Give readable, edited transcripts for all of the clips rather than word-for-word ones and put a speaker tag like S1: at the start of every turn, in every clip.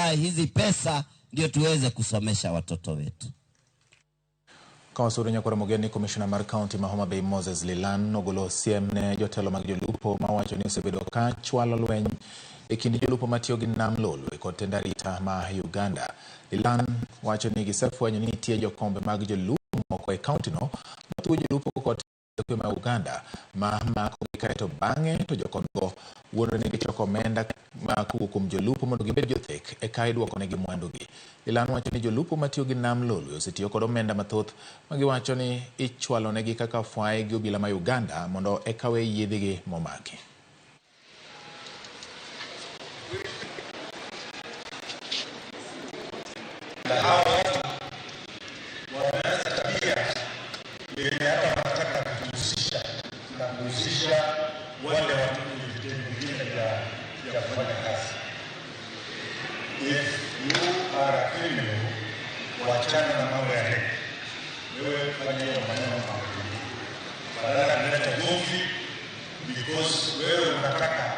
S1: Tuandae hizi pesa ndio tuweze kusomesha watoto wetu.
S2: Kawasuru nyakwar Mogeni, Commissioner mar County ma Homa Bay Moses Lilan ogolo siem ne jotelo mag jolupo mawacho ni osebedo ka chwalo lweny e kind jolupo matiyo gi Nam Lolwe kod tend arita ma Uganda. Lilan wacho ni gisefwenyo ni nitie jokombe mag jolupo moko e kaunti no mathuwo jolupo kod kwe ma Uganda ma makogi kaeto bang'e to jokombego wuondore ni gichoko omenda ma kowuok kuom jolupo mondo gibed jothek eka iduokonegi mwandugi. Lilan wacho ni jolupo matiyo gi Nam Lolwe osetiyo kod omenda mathoth ma giwacho ni ichwalonegi kaka fwaye gi obila ma Uganda mondo eka we yiedhigi momaki.
S3: Hao watu wameanza tabia yenye hata wanataka kutuhusisha na kuhusisha wale watu kwenye vitengo vingine vya kufanya kazi. If you are a criminal, wachana na mambo ya rege. Wewe fanya hiyo maneno mambo mengine, badala ya kuleta ugomvi because wewe unataka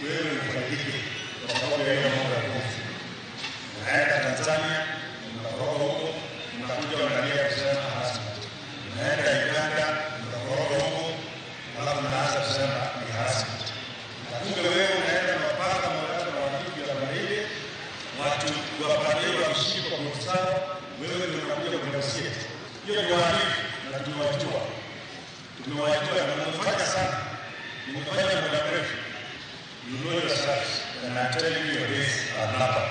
S3: wewe ufaidike kwa sababu ya hiyo mambo ya ugomvi. Unaenda Tanzania, unakoroga huko, unakuja unalia kusema harassment. Unaenda Uganda, unakoroga huko, alafu unaanza kusema ni harassment. Na kumbe wewe unaenda unapanga mwanzo na watu ya pande ile, watu wa pande ile wakishikwa kwa busara, wewe ndio unakuja kunegotiate. Hiyo ni uhalifu na tumewajua. Tumewajua na mmefanya sana. Mmefanya muda mrefu. You know yourselves, and I'm telling you your days are numbered.